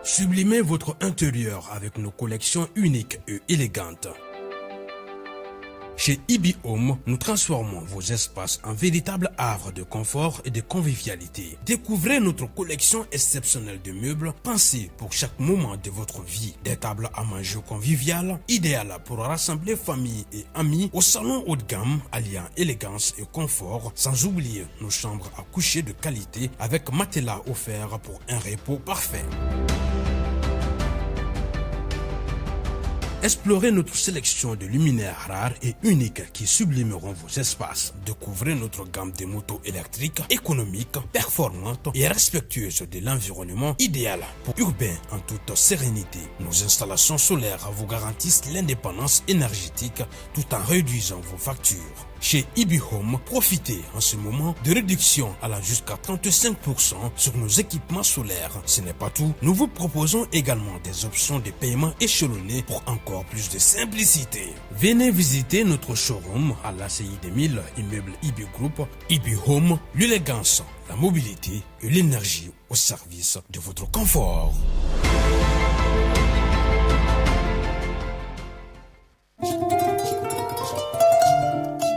Sublimez votre intérieur avec nos collections uniques et élégantes. Chez Ibi Home, nous transformons vos espaces en véritables havres de confort et de convivialité. Découvrez notre collection exceptionnelle de meubles pensés pour chaque moment de votre vie. Des tables à manger conviviales, idéales pour rassembler famille et amis au salon haut de gamme, alliant élégance et confort, sans oublier nos chambres à coucher de qualité avec matelas offert pour un repos parfait. Explorez notre sélection de luminaires rares et uniques qui sublimeront vos espaces. Découvrez notre gamme de motos électriques économiques, performantes et respectueuses de l'environnement idéal pour urbain en toute sérénité. Nos installations solaires vous garantissent l'indépendance énergétique tout en réduisant vos factures. Chez Ibi Home, profitez en ce moment de réduction allant jusqu'à 35% sur nos équipements solaires. Ce n'est pas tout, nous vous proposons également des options de paiement échelonnées pour encore plus de simplicité. Venez visiter notre showroom à l'ACI 2000, immeuble Ibi Group, Ibi Home, l'élégance, la mobilité et l'énergie au service de votre confort.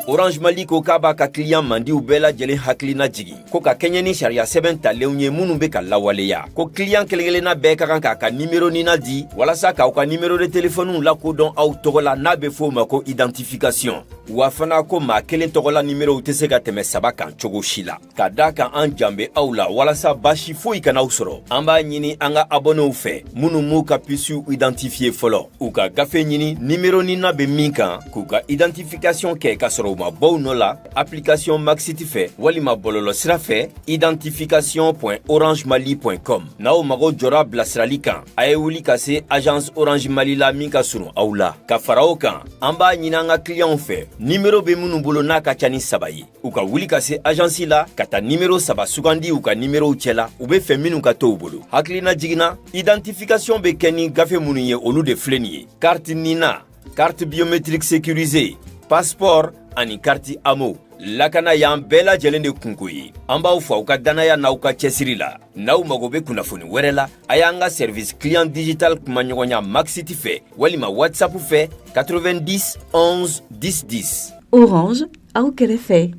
Orange Mali ko k'a b'a ka kiliyan mandiw bɛɛ lajɛlen hakilina jigin ko ka kɛɲɛ ni sariya sɛbɛn talenw ye minnu bɛ ka lawaleya ko kiliyan kelen-kelenna bɛɛ ka kan k'a ka nimero nina di walasa k'aw ka nimero de telefɔniw lakodɔn aw tɔgɔ la n'a bɛ f'o ma ko identification wa fana ko maa kelen tɔgɔla nimerow tɛ se ka tɛmɛ saba kan cogo si la ka da kan an jan bɛ aw la walasa baasi foyi kana aw sɔrɔ an b'a ɲini an ka abɔnew fɛ minnu m'u ka pisiw identifiye fɔlɔ u ka gafe ɲini nimero nina bɛ min kan k'u ka identification kɛ k'a sɔrɔ u ma bɔ u nɔ la application Maxit fɛ walima bɔlɔlɔsira fɛ identification.orangemali.com n'aw mago jɔra bilasirali kan a ye wuli ka se agence Orange Mali la min ka surun aw la ka fara o kan an b'a ɲini an ka kiliyanw fɛ nimero bɛ minnu bolo n'a ka ca ni saba ye u ka wuli ka se agence la ka taa nimero saba sugandi u ka nimerow cɛla u bɛ fɛ minnu ka to u bolo hakilina jiginna identification bɛ kɛ ni gafe minnu ye olu de filɛ nin ye carte nina carte biométrique sécurisée passeport ani carte amo lakana y'an bɛɛ lajɛlen de kunko ye an b'aw fo aw ka dannaya n'aw ka cɛsiri la n'aw mago bɛ kunnafoni wɛrɛ la a y'an ka service client digital kumaɲɔgɔnya Maxit fɛ walima WhatsApp fɛ 90 11 10 10. Orange aw kɛrɛfɛ.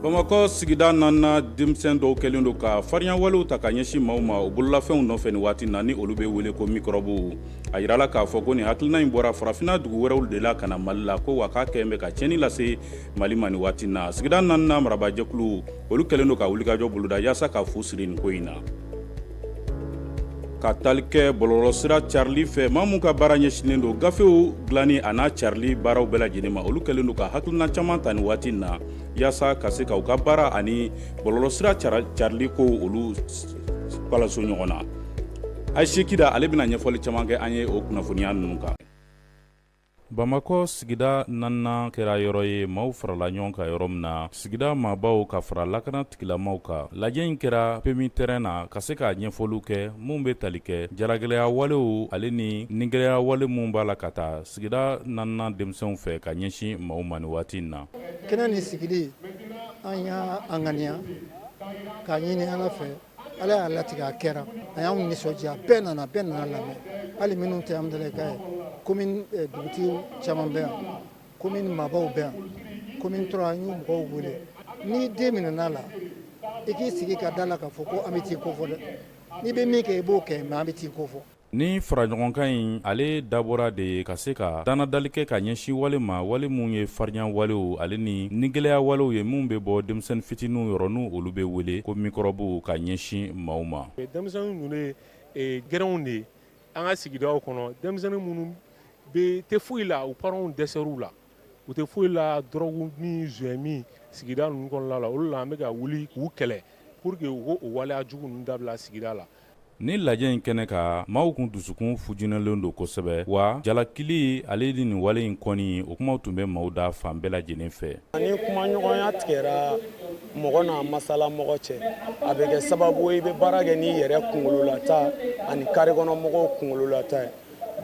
Bamakɔ sigida naaninan denmisɛn dɔw kɛlen don ka farinya walew ta ka ɲɛsin maaw ma u bololafɛnw nɔfɛ nin waati na ni olu bɛ wele ko mikɔrɔbuw a yirala k'a fɔ ko nin hakilina in bɔra farafinna dugu wɛrɛw de la ka na Mali la ko wa k'a kɛlen bɛ ka tiɲɛni lase Mali ma nin waati na sigida naaninan marabaajɛkulu olu kɛlen don ka wulikajɔ boloda yaasa ka fu siri nin ko in na ka tali kɛ bɔlɔlɔsira carili fɛ maa minnu ka baara ɲɛsinnen don gafew dilanni a n'a carili baaraw bɛɛ lajɛlen ma olu kɛlen don ka hakilina caman ta nin waati in na yaasa ka se ka u ka baara ani bɔlɔlɔsira carili ko olu kalaso ɲɔgɔn na Ayise Kida ale bɛna ɲɛfɔli caman kɛ an ye o kunnafoniya ninnu kan Bamakɔ sigida naaninan kɛra yɔrɔ ye maaw farala ɲɔgɔn kan yɔrɔ min na sigida maabaw ka fara lakana tigilamaw kan lajɛ in kɛra PMU terrain na ka se ka ɲɛfɔliw kɛ minnu bɛ tali kɛ jaragɛlɛya walew ale ni nigɛlɛya wale minnu b'a la ka taa sigida naaninan denmisɛnw fɛ ka ɲɛsin maaw ma nin waati in na kɛnɛ nin sigili an y'a ŋaniya k'a ɲini Ala fɛ Ala y'a latigɛ a kɛra a y'anw nisɔndiya bɛɛ nana bɛɛ nana lamɛn hali minnu tɛ Hamdallaye ka ye commune dugutigi caman bɛ yan commune maabaw bɛ yan commune 3 an y'u mɔgɔw wele n'i den minɛna la i k'i sigi ka da la k'a fɔ ko an bɛ t'i kofɔ dɛ n'i bɛ min kɛ i b'o kɛ mais an bɛ t'i kofɔ Ni faraɲɔgɔnkan in ale dabɔra de ye ka se ka danadali kɛ ka ɲɛsin wale ma wale minnu ye farinya walew ale ni nigɛlɛya walew ye minnu bɛ bɔ denmisɛnnin fitininw yɔrɔ n'u olu bɛ wele ko mikɔrɔbuw ka ɲɛsin maaw ma. Denmisɛnnin ninnu ye gɛrɛnw de ye an ka sigidaw kɔnɔ denmisɛnnin minnu bɛ tɛ foyi la u parents dɛsɛr'u la u tɛ foyi la dɔrɔgu min joint min sigida ninnu kɔnɔna la olu la an bɛ ka wuli k'u kɛlɛ pour que u k'o waleya jugu ninnu dabila sigida la. Ni lajɛ in kɛnɛ kan maaw kun dusukun fujinɛlen don kosɛbɛ wa jalakili ale ni nin wale in kɔni o kumaw tun bɛ maaw da fan bɛɛ lajɛlen fɛ. Ni kumaɲɔgɔnya tigɛra Mɔgɔ n'a masala mɔgɔ cɛ, a bɛ kɛ sababu ye i bɛ baara kɛ n'i yɛrɛ kunkololata ani kare kɔnɔ mɔgɔw kunkololata ye.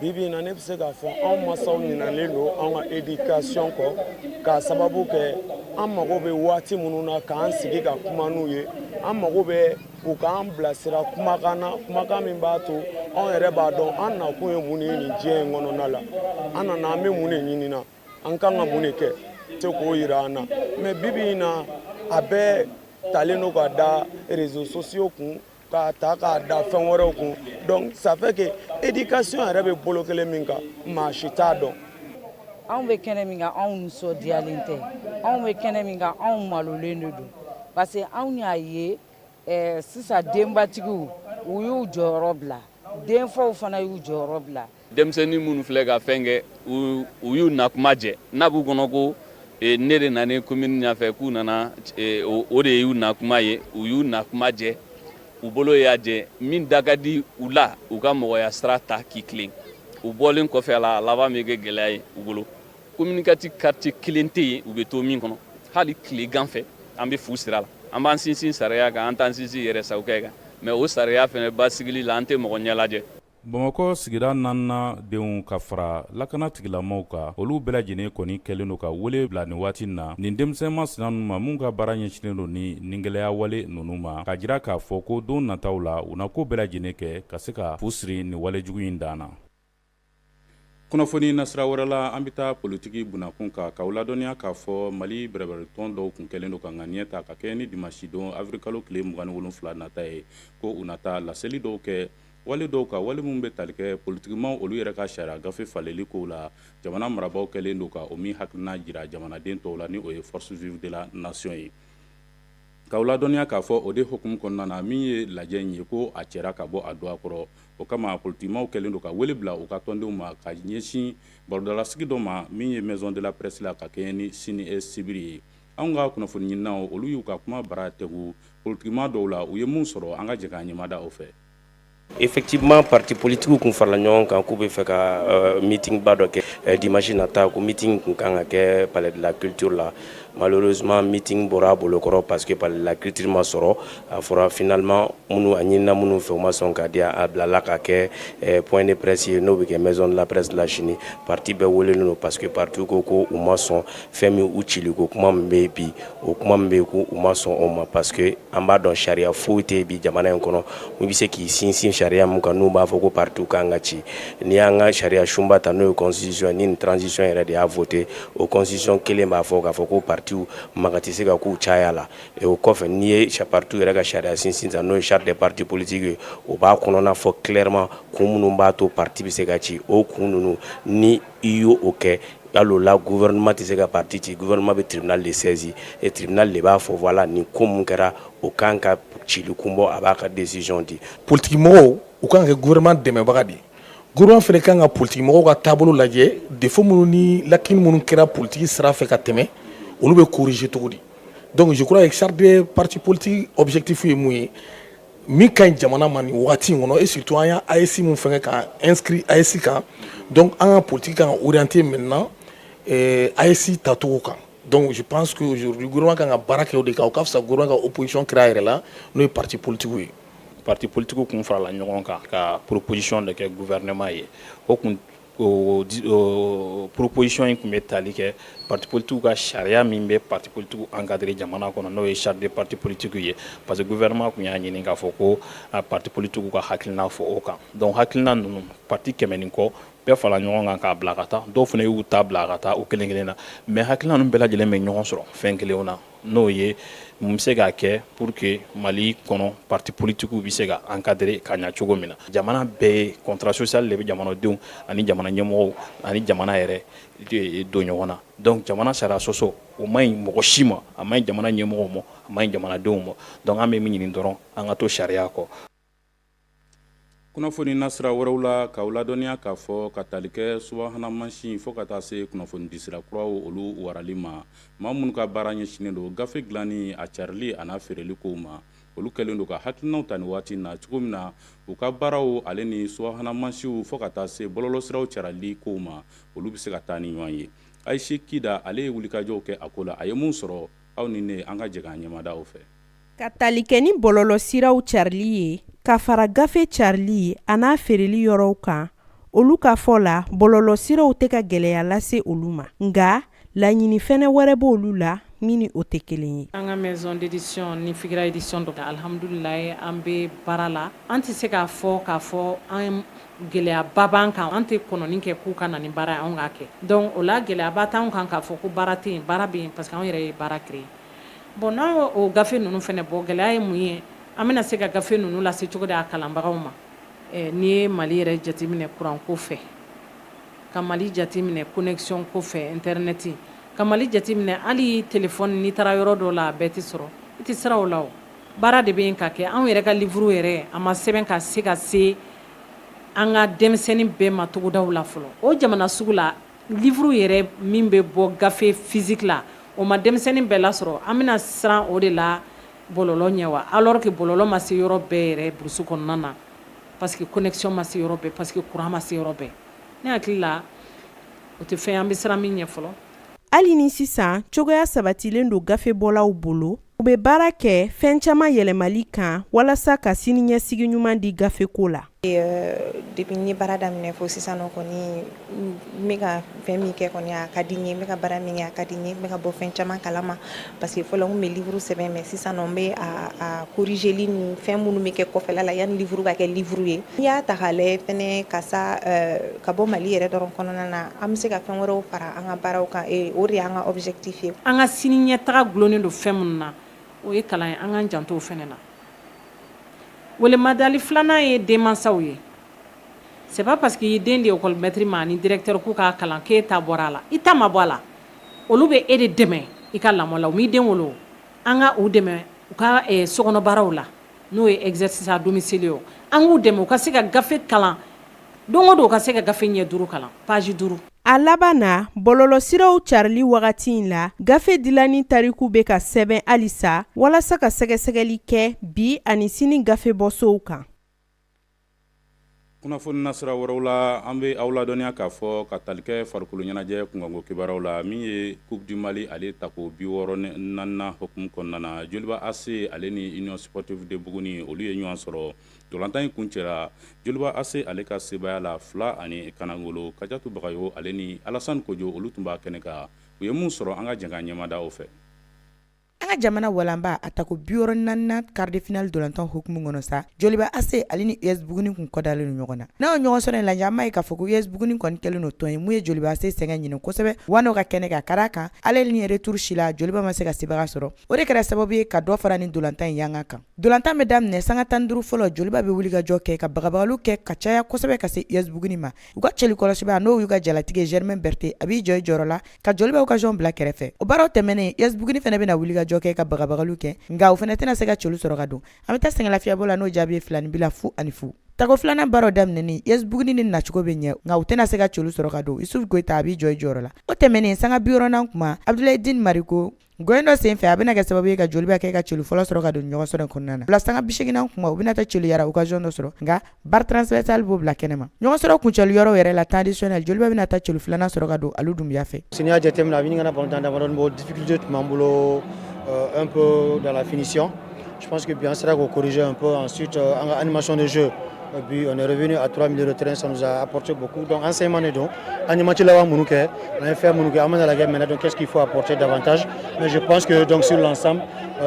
Bi bi in na, ne bɛ se k'a fɔ anw masaw ɲinalen don anw ka éducation kɔ, k'a sababu kɛ an mago bɛ waati minnu na k'an sigi ka kuma n'u ye, an mago bɛ u k'an bilasira kumakan na, kumakan min b'a to anw yɛrɛ b'a dɔn an nakun ye mun de ye nin diɲɛ in kɔnɔna la, an nana an bɛ mun de ɲini na, an kan ka mun de kɛ, se k'o yira an na. Mais bi bi in na, a bɛɛ talen don ka da réseaux sociaux kun, k'a ta k'a da fɛn wɛrɛw kun. Donc ça fait que éducation yɛrɛ bɛ bolo kelen min kan, maa si t'a dɔn. Anw bɛ kɛnɛ min kan, anw nisɔndiyalen tɛ. Anw bɛ kɛnɛ min kan, anw malolen de don, parce que anw y'a ye sisan, denbatigiw, u y'u jɔyɔrɔ bila, denfaw fana y'u jɔyɔrɔ bila. Denmisɛnnin minnu filɛ ka fɛn kɛ, u y'u na kuma jɛ n'a b'u kɔnɔ ko ne de nana commune ɲɛfɛ k'u nana, o de y'u na kuma ye. U y'u na kuma jɛ, u bolo y'a jɛ min da ka di u la, u ka mɔgɔya sira ta k'i tilen. U bɔlen kɔfɛ a la, a laban bɛ kɛ gɛlɛya ye u bolo. Commune 4, quartier kelen tɛ yen u bɛ to min kɔnɔ. Hali tilegan fɛ, an bɛ fu sira la. An b'an sinsin sariya kan, an t'an sinsin yɛrɛ sagokɛ kan, mais o sariya fana basigili la, an tɛ mɔgɔ ɲɛ lajɛ. Bamakɔ sigida naaninan denw ka fara lakana tigilamaw kan, olu bɛɛ lajɛlen kɔni kɛlen don ka wele bila nin waati na nin denmisɛn masina ninnu ma, min ka baara ɲɛsinnen don ni nigɛlɛya wale ninnu ma, ka jira k'a fɔ ko don nataw la, u na ko bɛɛ lajɛlen kɛ ka se ka fu siri nin walejugu in dan na. Kunnafoni nasira wɛrɛ la, an bɛ taa politiki bunakun kan, k'aw ladɔnniya k'a fɔ Mali bɛrɛbɛrɛtɔn dɔw kun kɛlen don ka ŋaniya ta ka kɛ ni dimanche don, avril kalo tile 27 nata ye, ko u na taa laseli dɔw kɛ wale dɔw kan, wale minnu bɛ tali kɛ politikimaw olu yɛrɛ ka sariya gafe faleli kow la, jamana marabaaw kɛlen don ka o min hakilina jira jamanaden tɔw la, ni o ye Force vive de la nation ye. K'aw ladɔnniya k'a fɔ o de hukumu kɔnɔna na, min ye lajɛ in ye, ko a cɛra ka bɔ a don a kɔrɔ. O kama, politikimaw kɛlen don ka wele bila u ka tɔndenw ma ka ɲɛsin barodalasigi dɔ ma min ye Maison de la Presse la, ka kɛɲɛ ni sini sibiri ye. Anw ka kunnafoni ɲininaw, olu y'u ka kuma bara tɛgu politikima dɔw la. U ye mun sɔrɔ, an ka jɛ k'an ɲɛmada o fɛ. Effectivement, parti politique kun farala ɲɔgɔn kan k'u bɛ fɛ ka meeting ba dɔ kɛ dimanche nata, ko meeting kun kan ka kɛ Palais de la Culture la. Malheureusement, meeting bɔra a bolokɔrɔ parce que Palais de la Culture ma sɔrɔ. A fɔra finalement, minnu a ɲinina minnu fɛ, u ma sɔn ka di, a bilala ka kɛ point de presse ye, n'o bɛ kɛ Maison de la Presse la sini. Parti bɛɛ welelen don parce que parti ko ko u ma sɔn fɛn min, u cili ko kuma min bɛ yen bi, o kuma min bɛ yen, ko u ma sɔn o ma, parce que an b'a dɔn sariya foyi tɛ yen bi jamana in kɔnɔ mun bɛ se k'i sinsin sariya mun kan n'u b'a fɔ ko parti kan ka ci. N'i y'an ka sariya sunba ta, n'o ye constitution, ni nin transition yɛrɛ de y'a voté, o constitution kelen b'a fɔ k'a fɔ ko partiw maga tɛ se ka k'u caya la. O kɔfɛ, n'i ye parti yɛrɛ ka sariya sinsin ta, n'o ye charte des partis politiques ye, o b'a kɔnɔna fɔ clairement kun minnu b'a to parti bɛ se ka ci. O kun ninnu, ni i y'o o kɛ, hali o la, gouvernement tɛ se ka parti ci. Gouvernement bɛ tribunal de saisir et tribunal de b'a fɔ voilà, nin ko mun kɛra, o kan ka cili kun bɔ, a b'a ka décision di. Politique mɔgɔw, u kan ka kɛ gouvernement dɛmɛbaga de ye. Gouvernement fana kan ka politique mɔgɔw ka taabolo lajɛ, défaut minnu ni lacune minnu kɛra politique sira fɛ ka tɛmɛ, olu bɛ corriger cogo di. Donc je crois que charte des partis politiques objectif ye mun ye, min ka ɲi jamana ma nin waati in kɔnɔ, et surtout an y'a AES mun fɛngɛ ka inscrit AES kan. Donc an ka politique kan ka orienter maintenant AES tacogo kan. Donc je pense que aujourd'hui, gouvernement kan ka baara kɛ o de kan. O ka fisa gouvernement ka opposition créer a yɛrɛ la, n'o ye parti politique ye. Parti politique kun farala ɲɔgɔn kan ka proposition dɔ kɛ gouvernement ye. O kun, o proposition in tun bɛ tali kɛ parti politique ka sariya min bɛ parti politique encadrer jamana kɔnɔ, n'o ye charte des partis politiques ye, parce que gouvernement tun y'a ɲini k'a fɔ ko parti politique ka hakilina fɔ o kan. Donc hakilina ninnu, parti 100 ni kɔ bɛɛ fara ɲɔgɔn kan k'a bila ka taa. Dɔw fana y'u ta bila ka taa o kelen kelen na, mais hakilina ninnu bɛɛ lajɛlen bɛ ɲɔgɔn sɔrɔ fɛn kelenw na, n'o ye mun bɛ se k'a kɛ pour que Mali kɔnɔ parti politique bɛ se ka encadrer ka ɲɛ cogo min na. Jamana bɛɛ ye contrat social de bɛ jamanadenw ani jamana ɲɛmɔgɔw ani jamana yɛrɛ don ɲɔgɔn na. Donc jamana sariya sɔsɔ, o man ɲi mɔgɔ si ma, a man ɲi jamana ɲɛmɔgɔw ma, a man ɲi jamanadenw ma. Donc an bɛ min ɲini dɔrɔn, an ka to sariya kɔ. Kunnafoni nasira wɛrɛw la, k'aw ladɔnniya k'a fɔ ka tali kɛ subahana mansin fo ka taa se kunnafoni disira kuraw olu warali ma, maa minnu ka baara ɲɛsinnen don gafe dilanni, a carili a n'a feereli kow ma, olu kɛlen don ka hakilinaw ta nin waati na cogo min na u ka baaraw ale ni subahana mansinw fo ka taa se bɔlɔlɔsiraw carili kow ma, olu bɛ se ka taa ni ɲɔgɔn ye. Ayise Kida, ale ye wulikajɔw kɛ a ko la. A ye mun sɔrɔ? Aw ni ne, an ka jɛ k'an ɲɛmada o fɛ. Ka tali kɛ ni bɔlɔlɔsiraw carili ye, ka fara gafe carili an'a feereli yɔrɔw kan, olu ka fɔ la, bɔlɔlɔsiraw tɛ ka gɛlɛya lase olu ma. Nka laɲini fɛnɛ wɛrɛ b'olu la min ni o tɛ kelen ye. An ka maison d'édition ni Fikira édition don, alhamdulilayi, an bɛ baara la. An tɛ se k'a fɔ k'a fɔ an gɛlɛyaba b'an kan. An tɛ kɔnɔni kɛ k'u ka na ni baara ye, anw k'a kɛ. Donc o la, gɛlɛyaba t'anw kan k'a fɔ ko baara tɛ yen. Baara bɛ yen, parce que anw yɛrɛ ye baara créer. Bon, n'an y'o gafe ninnu fana bɔ, gɛlɛya ye mun ye? An bɛna se ka gafe ninnu lase cogo di a kalanbagaw ma? N'i ye Mali yɛrɛ jateminɛ kuranko fɛ, ka Mali jateminɛ connexion ko fɛ, internet, ka Mali jateminɛ hali téléphone, n'i taara yɔrɔ dɔ la, a bɛɛ tɛ sɔrɔ, i tɛ sira o la. O baara de bɛ yen ka kɛ. Anw yɛrɛ ka livre yɛrɛ, a ma sɛbɛn ka se ka se an ka denmisɛnnin bɛɛ ma togodaw la fɔlɔ. O jamana sugu la, livre yɛrɛ min bɛ bɔ gafe physique la, o ma denmisɛnnin bɛɛ lasɔrɔ. An bɛna siran o de la bɔlɔlɔ ɲɛ wa, alors que bɔlɔlɔ ma se yɔrɔ bɛɛ yɛrɛ brousse kɔnɔna na, parce que connexion ma se yɔrɔ bɛɛ, parce que courant ma se yɔrɔ bɛɛ. Ne hakili la, o tɛ fɛn an bɛ siran min ɲɛ fɔlɔ. Hali ni sisan cogoya sabatilen don gafebɔlaw bolo, u bɛ baara kɛ fɛn caman yɛlɛmali kan walasa ka siniɲɛsigi ɲuman di gafeko la. Depuis n ye baara daminɛ fo sisan nɔ kɔni, n bɛ ka fɛn min kɛ kɔni, a ka di n ye. N bɛ ka baara min kɛ, a ka di n ye. N bɛ ka bɔ fɛn caman kalama, parce que fɔlɔ n kun bɛ livre sɛbɛn, mais sisan nɔ n bɛ a corrigeli ni fɛn minnu bɛ kɛ kɔfɛla la yanni livre ka kɛ livre ye. N'i y'a ta k'a lajɛ fɛnɛ, ka sa ka bɔ Mali yɛrɛ dɔrɔn kɔnɔna na, an bɛ se ka fɛn wɛrɛw fara an ka baaraw kan. O de y'an ka objectif ye. An ka sini ɲɛtaga gulonnen don fɛn minnu na, o ye kalan ye. An k'an janto o fɛnɛ na. Welemadali filanan ye denmansaw ye. C'est pas parce que i den di école maître ma ani directeur k'u k'a kalan k'e ta bɔra a la. I ta ma bɔ a la. Olu bɛ e de dɛmɛ i ka lamɔ la, u m'i den wolo. An ka u dɛmɛ u ka sokɔnɔbaaraw la, n'o ye exercice à domicile ye. An k'u dɛmɛ u ka se ka gafe kalan don o don, u ka se ka gafe ɲɛ 5 kalan, page 5. A laban na, bɔlɔlɔsiraw carili wagati in la, gafe dilanni tariku bɛ ka sɛbɛn halisa walasa ka sɛgɛsɛgɛli kɛ bi ani sini gafebɔsow kan. Kunnafoni nasira wɛrɛw la, an bɛ aw ladɔnniya k'a fɔ ka tali kɛ farikolo ɲɛnajɛ kunkanko kibaruyaw la, min ye Coupe du Mali ale tako 64nan hukumu kɔnɔna na, Joliba AC ale ni Union Sportive de Buguni, olu ye ɲɔgɔn sɔrɔ. Ntolantan in kuncɛra Joliba AC ale ka sebaaya la 2-0. Kajatu Bagayo ale ni Alasani Kojo, olu tun b'a kɛnɛ kan. U ye mun sɔrɔ, an ka jɛ k'an ɲɛmada o fɛ. An ka jamana walanba a tako 64nan quart de finale dolantan hukumu kɔnɔ sa, Joliba AC ale ni US Buguni kun kɔdalen don ɲɔgɔn na. N'a ye ɲɔgɔn sɔrɔ in lajɛ, an b'a ye k'a fɔ ko US Buguni kɔni kɛlen don tɔn ye mun ye Joliba AC sɛgɛn ɲini kosɛbɛ Wano ka kɛnɛ kan, ka d'a kan ale ni retour si la, Joliba ma se ka sebaga sɔrɔ. O de kɛra sababu ye ka dɔ fara ni dolantan in yanga kan. Dolantan bɛ daminɛ sanga 15 fɔlɔ, Joliba bɛ wuli ka jɔ kɛ, ka bagabagaliw kɛ ka caya kosɛbɛ ka se US Buguni ma. U ka cɛli kɔlɔsiba, n'o y'u ka jalatigi Germain Berté, a b'i jɔ i jɔyɔrɔ la ka Joliba occasion bila kɛrɛfɛ. O baaraw tɛmɛnen, US Buguni fana bɛna wuli ka jɔ kɛ, ka bagabagaliw kɛ, nka u fana tɛna se ka celu sɔrɔ ka don. An bɛ taa sɛgɛnlafiyabɔ la n'o jaabi ye 2-0 0. Tako filanan baaraw daminɛnen, US Buguni ni nacogo bɛ ɲɛ, nka u tɛna se ka celu sɔrɔ ka don. Yusuf Goyita, a b'i jɔ i jɔyɔrɔ la. O tɛmɛnen, sanga 60nan kuma, Abdulayi Din Mariko gɔyɔn dɔ sen fɛ, a bɛna kɛ sababu ye ka Joliba kɛ ka celu fɔlɔ sɔrɔ ka don ɲɔgɔn sɔrɔ kɔnɔna na. Bila sanga 80nan kuma, u bɛna taa celu yara occasion dɔ sɔrɔ, nka barre transversale b'o bila kɛnɛma. Ɲɔgɔn sɔrɔ kuncɛli yɔrɔ yɛrɛ la, temps additionnel, Joliba bɛna taa celu filanan sɔrɔ ka don Alu Dunbiya fɛ. N'i y'a jateminɛ, a bɛ ɲini ka na balontan damadɔni bɔ, difficulté tun b'an bolo un peu dans la finition. Je pense que bi an sera k'o corriger un peu. Ensuite, an ka animation de jeu, et puis on est revenu à trois milieux de terrain, ça nous a apporté beaucoup. Donc enseignement de don. An ye match laban minnu kɛ, an ye fɛn minnu kɛ, an bɛna lajɛ maintenant, donc qu'est-ce qu'il faut apporter davantage. Mais je pense que donc sur l'ensemble,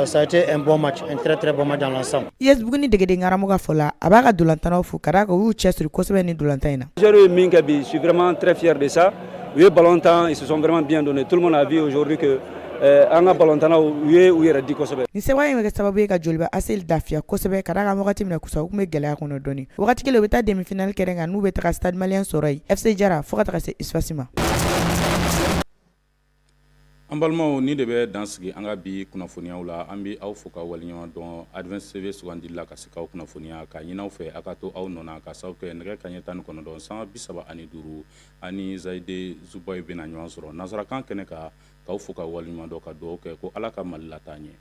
ça a été un bon match, un très très bon match dans l'ensemble. US Buguni degeden karamɔgɔ ka fɔ la, a b'a ka dolantannaw fo, ka d'a kan u y'u cɛsiri kosɛbɛ ni dolantan in na. Joueurs ye min kɛ bi, je suis vraiment très fier de ça. U ye ballon tan, ils se sont vraiment bien donné. Tout le monde a vu aujourd'hui que an ka ballontannaw, u ye u yɛrɛ di kosɛbɛ. Nin sebaaya in bɛ kɛ sababu ye ka Joliba AC lafiya kosɛbɛ, ka d'a kan wagati min na kusa, u tun bɛ gɛlɛya kɔnɔ dɔɔni. Wagati kelen, u bɛ taa demi finale kɛnɛ kan, n'u bɛ taga Stade Malien sɔrɔ yen, FC Jara, fo ka taga se USFAS ma. An balimaw, ni de bɛ dan sigi an ka bi kunnafoniyaw la. An bɛ aw fo ka waleɲuman dɔn Advance TV sugandili la ka se k'aw kunnafoniya, k'a ɲini aw fɛ aw ka to aw nɔ na, ka sababu kɛ nɛgɛ kanɲɛ 19 sanga 35 ani Zayide Zubayi bɛna ɲɔgɔn sɔrɔ nansarakan kɛnɛ kan. K'aw fo ka waleɲuman dɔn, ka dugawu kɛ ko Ala ka Mali lataa ɲɛ.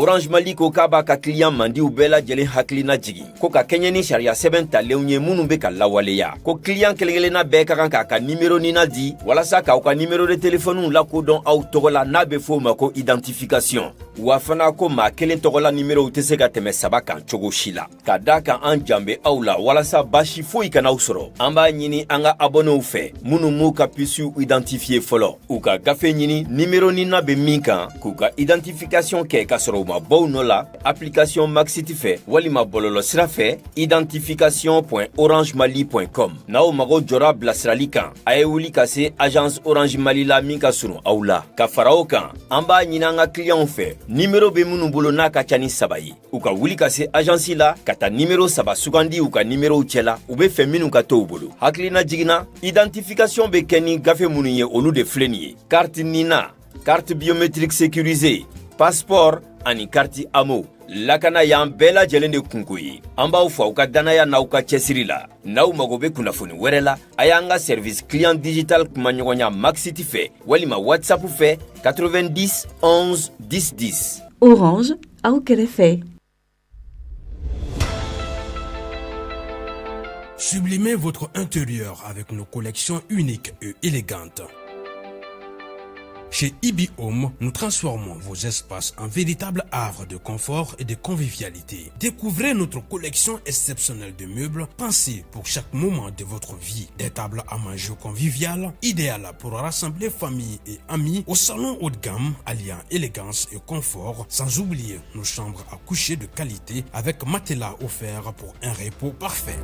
Orange Mali ko k'a b'a ka kiliyan mandiw bɛɛ lajɛlen hakilina jigin ko ka kɛɲɛ ni sariya sɛbɛn talenw ye minnu bɛ ka lawaleya, ko kiliyan kelen-kelenna bɛɛ ka kan k'a ka nimero nina di walasa k'aw ka nimero de telefɔniw lakodɔn aw tɔgɔ la, n'a bɛ f'o ma ko identification. Wa fana ko maa kelen tɔgɔla nimerow tɛ se ka tɛmɛ 3 kan cogo si la. Ka da kan an jan bɛ aw la walasa baasi foyi kan'aw sɔrɔ, an b'a ɲini an ka abɔnew fɛ minnu m'u ka pusiw identifiye fɔlɔ, u ka gafe ɲini nimero nina bɛ min kan, k'u ka identification kɛ ka sɔrɔ u ma bɔ u nɔ la, application Maxit fɛ walima bɔlɔlɔsira fɛ, identification.orangemali.com. N'aw mago jɔra bilasirali kan, a ye wuli ka se agence Orange Mali la min ka surun aw la. Ka fara o kan, an b'a ɲini an ka kiliyanw fɛ, nimero bɛ minnu bolo n'a ka ca ni 3 ye, u ka wuli ka se agence la ka taa nimero 3 sugandi u ka nimerow cɛla u bɛ fɛ minnu ka to u bolo. Hakilina jiginna, identification bɛ kɛ ni gafe minnu ye, olu de filɛ nin ye: carte nina, carte biométrique sécurisée, passeport ani carte AMO. Lakana y'an bɛɛ lajɛlen de kunko ye. An b'aw fo aw ka dannaya n'aw ka cɛsiri la. N'aw mago bɛ kunnafoni wɛrɛ la, a y'an ka service client digital kumaɲɔgɔnya Maxit fɛ walima WhatsApp fɛ, 90 11 10 10. Orange, aw kɛrɛfɛ. Sublimez votre intérieur avec nos collections uniques et élégantes. Chez Ibi Home, nous transformons vos espaces en véritables havres de confort et de convivialité. Découvrez notre collection exceptionnelle de meubles pensés pour chaque moment de votre vie. Des tables à manger conviviales, idéales pour rassembler famille et amis, au salon haut de gamme, alliant élégance et confort, sans oublier nos chambres à coucher de qualité avec matelas offert pour un repos parfait.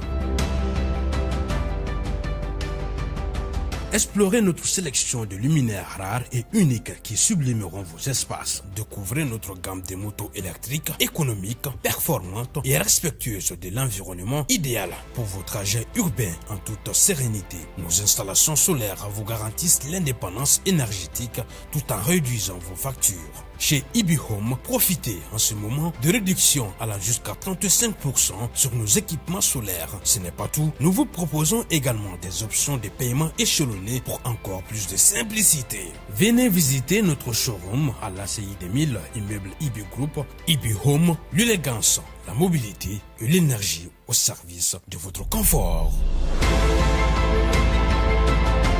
Explorez notre sélection de luminaires rares et uniques qui sublimeront vos espaces. Découvrez notre gamme de motos électriques, économiques, performantes et respectueuses de l'environnement, idéal pour vos trajets urbains en toute sérénité. Nos installations solaires vous garantissent l'indépendance énergétique tout en réduisant vos factures. Chez Ibi Home, profitez en ce moment de réduction allant jusqu'à 35% sur nos équipements solaires. Ce n'est pas tout, nous vous proposons également des options de paiement échelonnées pour encore plus de simplicité. Venez visiter notre showroom à l'ACI 2000, immeuble Ibi Group. Ibi Home, l'élégance, la mobilité et l'énergie au service de votre confort.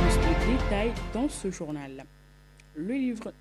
Plus de détails dans ce journal. Le livre